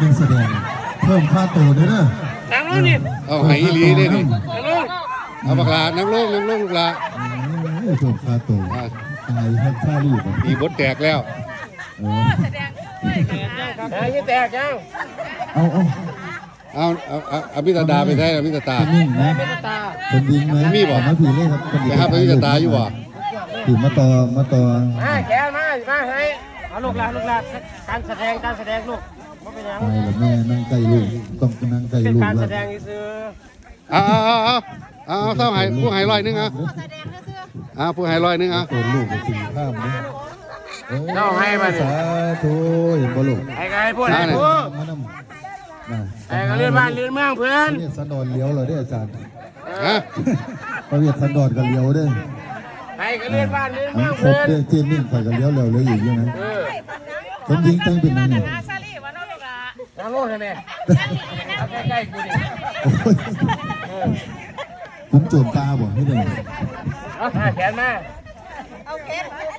ເປັນສະແດງເພີ່ມຄ່າໂຕເດີເດີ. ນັ່ງລົງນີ້. ເອົາ ໃຫ້ອີ່ຫຼີເດ້ນີ້. ນັ່ງລົງ. ເອົາບັກຫຼ້າ ນັ່ງລົງ ນັ່ງລົງລູກຫຼ້າ. ໂອ້ຍ ເພີ່ມຄ່າໂຕ. ອ່າ ຕາຍແຮກຊາລີບ. ຕີບົດແຕກແລ້ວ. ເອີ ສະແດງເອີຍ ເອີຍ ແຕກຍັງ. ເອົາ ເອົາ ເອົາ ເອົາ ເອົາ ອາມິຕາດາໄປໃສ? ອາມິຕາດາ ເປັນໜຶ່ງນະ ເປັນໜຶ່ງນະ. ຄົນຍິງນະ ມີບໍ່? ມາພີ້ເລີຍຄັບ. ໄປຫາອາມິຕາດາຢູ່ບໍ່? ຖືມາຕໍ່ ມາຕໍ່. ມາ ແຂນມາ ມາໃຫ້. ເອົາລູກຫຼ້າ ລູກຫຼ້າ ການສະແດງ ການສະແດງລູກ. ບໍ່ເປັນຫຍັງ. ຕາຍລະແມ່ ນັ່ງໃກ້ລູກ ຕ້ອງນັ່ງໃກ້ລູກ. ເປັນການສະແດງຊື່ໆ. ເອົາ ເອົາ ເອົາ ເອົາ ເອົາ ເອົາ ໃຫ້ ຜູ້ໃຫ້ຮ້ອຍໜຶ່ງ ເອົາ. ຜູ້ໃຫ້ຮ້ອຍໜຶ່ງ ເອົາ. ຜູ້ໃຫ້ຮ້ອຍໜຶ່ງ ເອົາ. ໂອ້ ລູກໄປຕີຂ້າມເດ້. ເອີ ເຈົ້າໃຫ້ບາດນີ້ ສາທຸ. ເຫັນບໍ່ລູກ? ໃຫ້ກໍໃຫ້ເພິ່ນ ໃຫ້ເພິ່ນ ມານຳ. ນະ ໃຫ້ກໍລື່ນບ້ານລື່ນເມືອງເພິ່ນ. ພະເນດສັນດອນຫຼຽວແລ້ວເດ້ອາຈານ. ຮະ? ພະເນດສັນດອນກໍຫຼຽວເດ້. ໃຫ້ກໍລື່ນບ້ານລື່ນເມືອງເພິ່ນ. ອັນຄົບເດ້ ເຈນນີ້ຂ້ອຍກໍຫຼຽວແລ້ວເຫຼືອອີກຢູ່ນະ. ເອີ ສົມຍິງແຕ່ງເປັນຫຍັງນີ້? ນັ່ງລົງໃຫ້ແມ່. ເອົາໃກ້ໆ ກູນີ້. ໂອ້ຍ ເອີ ຄຸນໂຈນຕາບໍ່? ເຮັດຫຍັງ? ເອົາ ຫາແຂນມາ. ເອົາແຂນ